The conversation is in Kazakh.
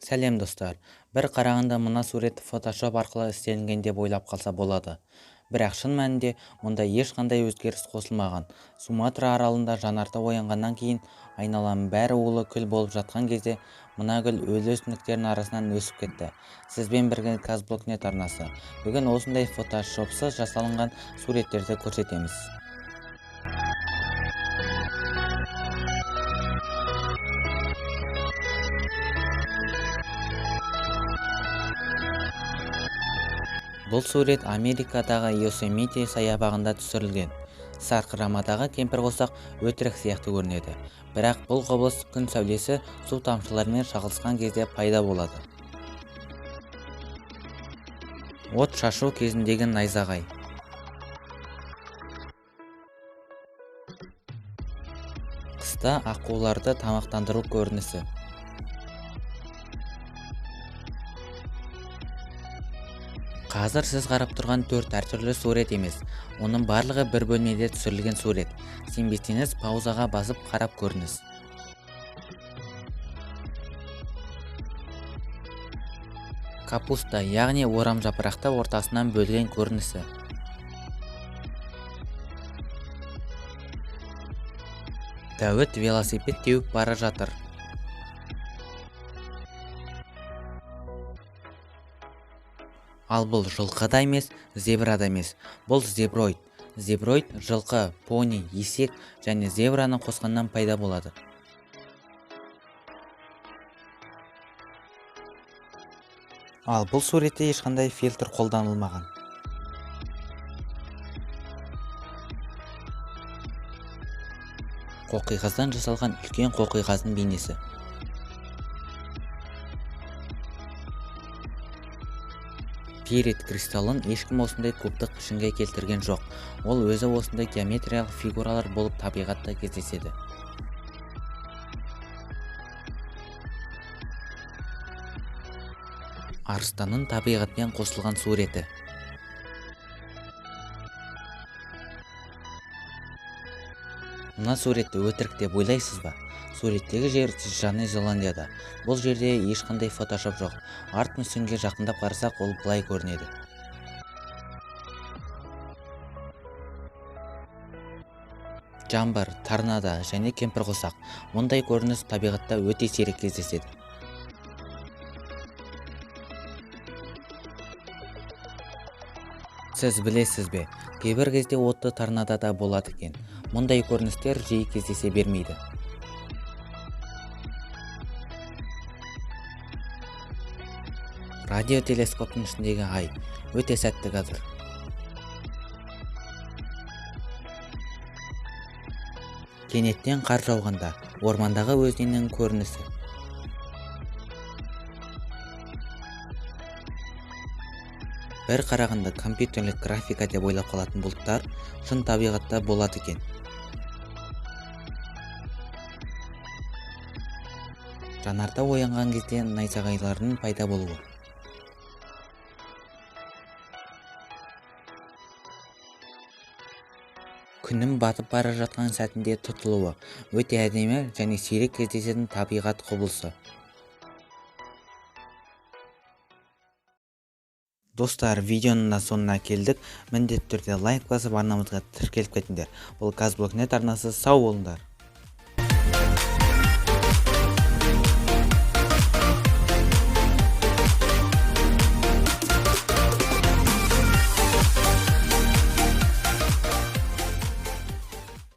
Сәлем, достар! Бір қарағанда мына сурет фотошоп арқылы істелінген деп ойлап қалса болады. Бірақ шын мәнінде мұнда ешқандай өзгеріс қосылмаған. Суматра аралында жанартау оянғаннан кейін айналаның бәрі улы күл болып жатқан кезде мына гүл өлі өсімдіктердің арасынан өсіп кетті. Сізбен бірге Казблокнет арнасы. Бүгін осындай фотошопсыз жасалынған суреттерді көрсетеміз. Бұл сурет Америкадағы Йосемите саябағында түсірілген. Сарқырамадағы кемпірқосақ өтірік сияқты көрінеді. Бірақ бұл құбылыс күн сәулесі су тамшыларымен шағылысқан кезде пайда болады. От шашу кезіндегі найзағай. Қыста аққуларды тамақтандыру көрінісі. Қазір сіз қарап тұрған төрт әртүрлі сурет емес, оның барлығы бір бөлмеде түсірілген сурет. Сенбесеңіз, паузаға басып қарап көріңіз. Капуста, яғни орам жапырақты ортасынан бөлген көрінісі. Дәуіт велосипед теуіп бара жатыр. Ал бұл жылқы да емес, зебра да емес. Бұл зеброид. Зеброид жылқы, пони, есек және зебраны қосқаннан пайда болады. Ал бұл суретте ешқандай фильтр қолданылмаған. Қоқиқаздан жасалған үлкен қоқиқаздың бейнесі. Пирит кристаллын ешкім осындай кубтық пішінге келтірген жоқ. Ол өзі осындай геометриялық фигуралар болып табиғатта кездеседі. Арыстанның табиғатпен қосылған суреті. Мына суретті өтірік деп ойлайсыз ба? Суреттегі жер Жаңа Зеландияда. Бұл жерде ешқандай фотошоп жоқ. Арт мүсінге жақындап қарасақ, ол былай көрінеді. Жаңбыр, торнадо және кемпірқосақ. Мұндай көрініс табиғатта өте сирек кездеседі. Сіз білесіз бе, кейбір кезде отты торнадо да болады екен. Мұндай көріністер жиі кездесе бермейді. Радиотелескоптың ішіндегі ай өте сәтті кадр. Кенеттен қар жауғанда ормандағы өзеннің көрінісі. Бір қарағанда компьютерлік графика деп ойлап қалатын бұлттар шын табиғатта болады екен. Жанартау оянған кезде найзағайлардың пайда болуы. Күннің батып бара жатқан сәтінде тұтылуы өте әдемі және сирек кездесетін табиғат құбылысы. Достар, видеоның да соңына келдік. Міндетті түрде лайк басып арнамызға тіркеліп кетіңдер. Бұл Казблокнет арнасы. Сау болыңдар.